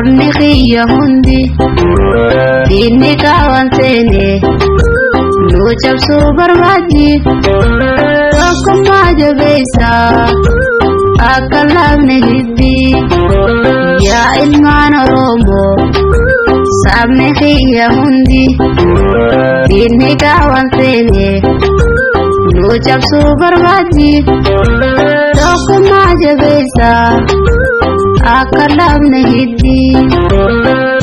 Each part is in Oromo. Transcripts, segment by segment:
Sabni kiyya hundi diinni kaawwan seene nu cabsuu barbaaddi. Tokkummaa jabeessa akka laafne hiddi. Yaa ilmaan Oromoo, sabni kiyya hundi diinni kaawwan seene nu cabsuu barbaaddi. Tokkummaa jabeessa akka laafne hiddi.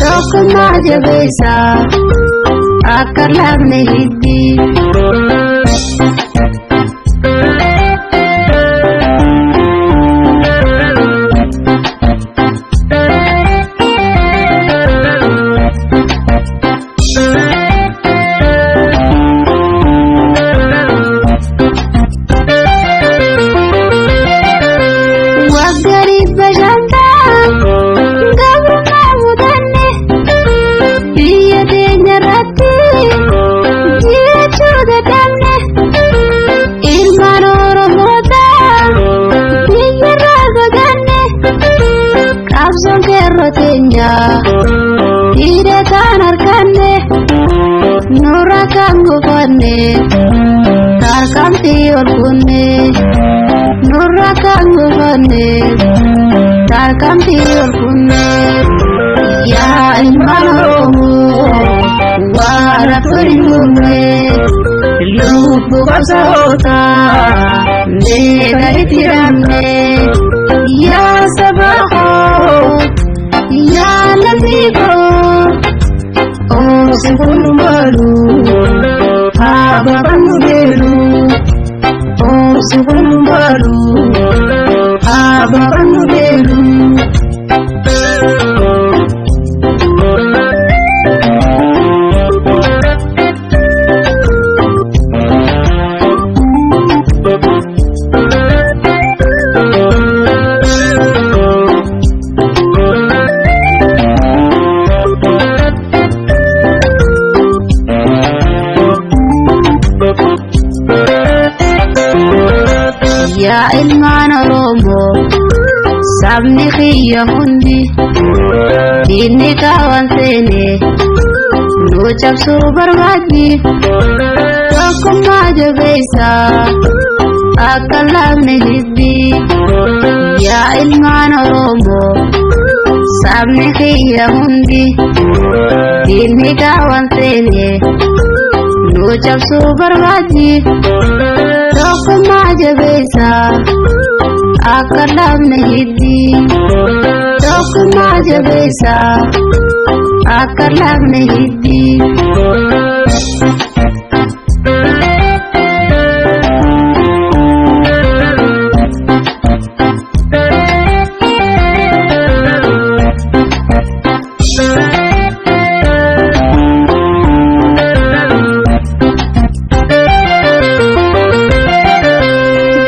Tokkummaa jabeessa akka laafne hiddi. Waggarii bashantaa gabrummaa mudanne, biyya teenya irratti jiraachuu dadhabne. Ilmaan Oromoota biyya irraa fagaanne, qabsoon qeerroo teenya hidhataan harkanne, nurra kan gufanne tarkaanfii ol kunne, nurra kan gufanne tarkaanfii ol kunne. Yaa ilmaan Oromoo, waan hin dhumne, lubbuu qabsaa'ota meeqa itti dhabne. Yaa saba koo, yaa lammii koo, obsi kun malu haa babannu beelu. Obsi kun malu haa babannu beelu. Yaa ilmaan Oromoo, sabni kiyya hundi diinni kaawwan seene nu cabsuu barbaaddi. Tokkummaa jabeessa akka laafne hiddi. Yaa ilmaan Oromoo, sabni kiyya hundi diinni kaawwan seene nu cabsuu barbaaddi. Tokkummaa jabeessa akka laafne hiddi. Tokkummaa jabeessa akka laafne hiddi.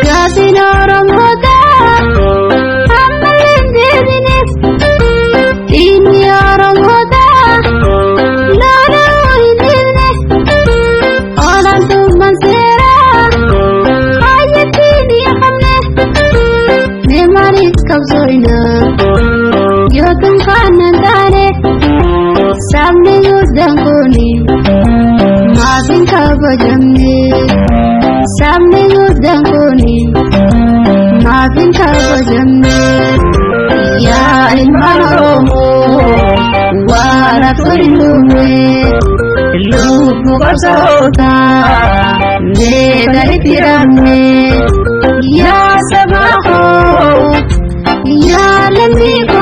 Gaafiin Oromoota amma hin deebine, diinni Oromoota loluu hin dhiifne. Olaantummaan seeraa hayyattiin hin qabne, mee maaliif qabsooyna yoo tunkaan hin taane? Sabni guddaan kuni maaf hin kabajamne? Sabni guddaan kuni maaf hin kabajamne? Yaa ilmaan Oromoo, waan hin dhumne, lubbuu qabsaa'ota meeqa itti dhabne. Yaa saba koo, yaa lammii koo.